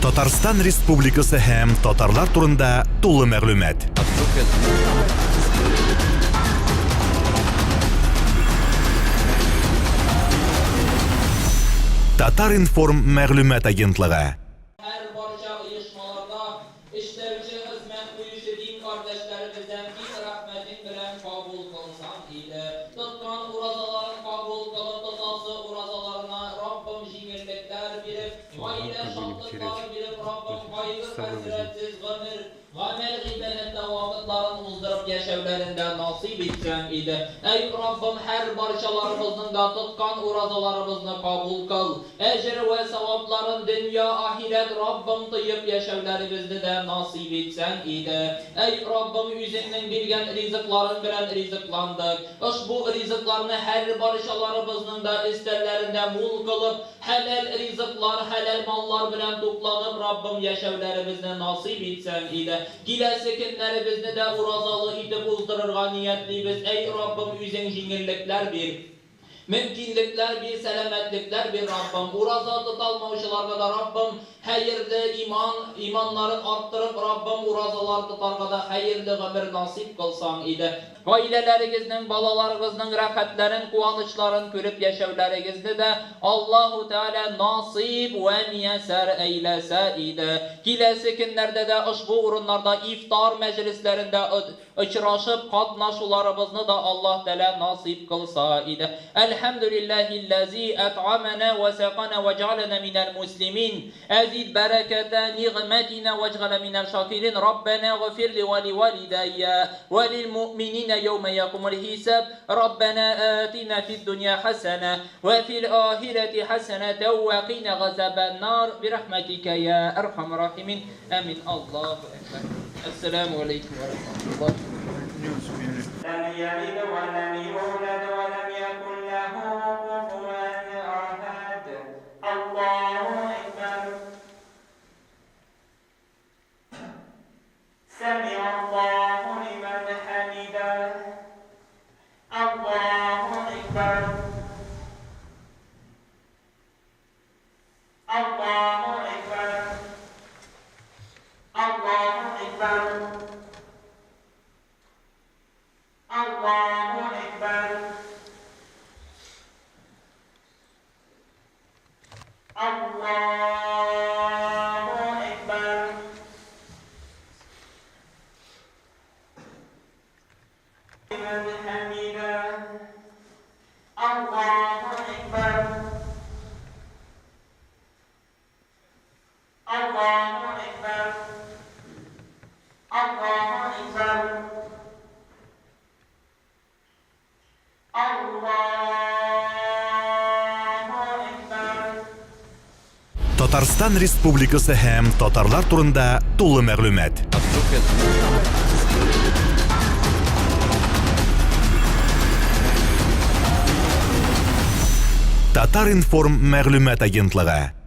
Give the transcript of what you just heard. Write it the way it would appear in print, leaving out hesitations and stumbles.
Татарстан Республикасы һәм татарлар турында тулы мәгълүмат. Татар-информ мәгълүмат агентлыгы. Һәр барча оешмаларда эшләүче, хезмәт куючы дин кардәшләребездән киң рәхмәтең белән кабул кылсаң иде. Тоткан уразаларын кабул кылып, тотасы уразаларына, Раббым, җиңеллекләр биреп, гаилә шатлыклары биреп, Раббым, кайгы-хәсрәтсез гомер, Гамәл-гыйбадәттә вакытларын уздырып яшәүләрен дә насыйп итсәң иде. Әй, Раббым, һәр барчаларыбызның да тоткан уразаларыбызны кабул кыл. Әҗер вә савапларын дөнья, ахирәт, Раббым, тоеп яшәүләребезне дә насыйп итсәң иде. Әй, Раббым, Үзеңнең биргән ризыкларың белән ризыкландык. Ошбу ризыкларны һәр барчаларыбызның да өстәлләрендә мул кылып, Хәләл ризыклар, хәләл маллар белән тукланып, Раббым, яшәүләребезне насыйп итсәң иде. Киләсе көннәребезне дә уразалы итеп уздырырга ниятлибез. Әй, Раббым, үзең җиңеллекләр бир. Мөмкинлекләр бир, сәламәтлекләр бир, Раббым. Ураза тота алмаучыларга да, Раббым, хәерле иман, иманнарын арттырып, Раббым, уразалар тотарга да хәерле гомер насыйп кылсаң иде. Гаиләләрегезнең, балаларыгызның рәхәтләрен, куанычларын күреп яшәүләрегезне дә Аллаһу Тәгалә насыйп вә миясәр әйләсә иде. Киләсе көннәрдә дә ошбу урыннарда ифтар мәҗлесләрендә очрашып катнашуларыбызны да Аллаһ Тәгалә насыйп кылса иде. Әлхәмдүлилләһилләзи әт'амәнә вә сәканә вә җәгаләнә минәл муслимин. Әзид бәрәкәтә нигъмәтинә вәҗгалә минәл шакирин Раббәнә гыфирли вә ливалидәйя вә лилмуъмининә яумә якумул хисаб Раббәнә атина фид-дунья хәсәнә вә фил ахирәти хәсәнәтәү вә кыйна газабән-нар бирахмәтикә йә әрхәмәр рахимин Амин Аллаһу әкбәр Әссәләмү галәйкүм вә рахмәтуллаһи Не успели. Ләм йәлид вә ләм юләд вә ләм йәкүн ләһү куфуән әхәд. Аллаһу әкбәр. Сәмиаллаһу лимән хәмидәһ. Аллаһу әкбәр. Аллаһу әкбәр. Аллаһу әкбәр. Аллаһу әкбәр. Аллаһу әкбәр. Лимән хәмидә. Аллаһу әкбәр. Аллаһу әкбәр. Аллаһу әкбәр. Татарстан Республикасы һәм татарлар турында тулы мәгълүмат. Татар-информ мәгълүмат агентлыгы.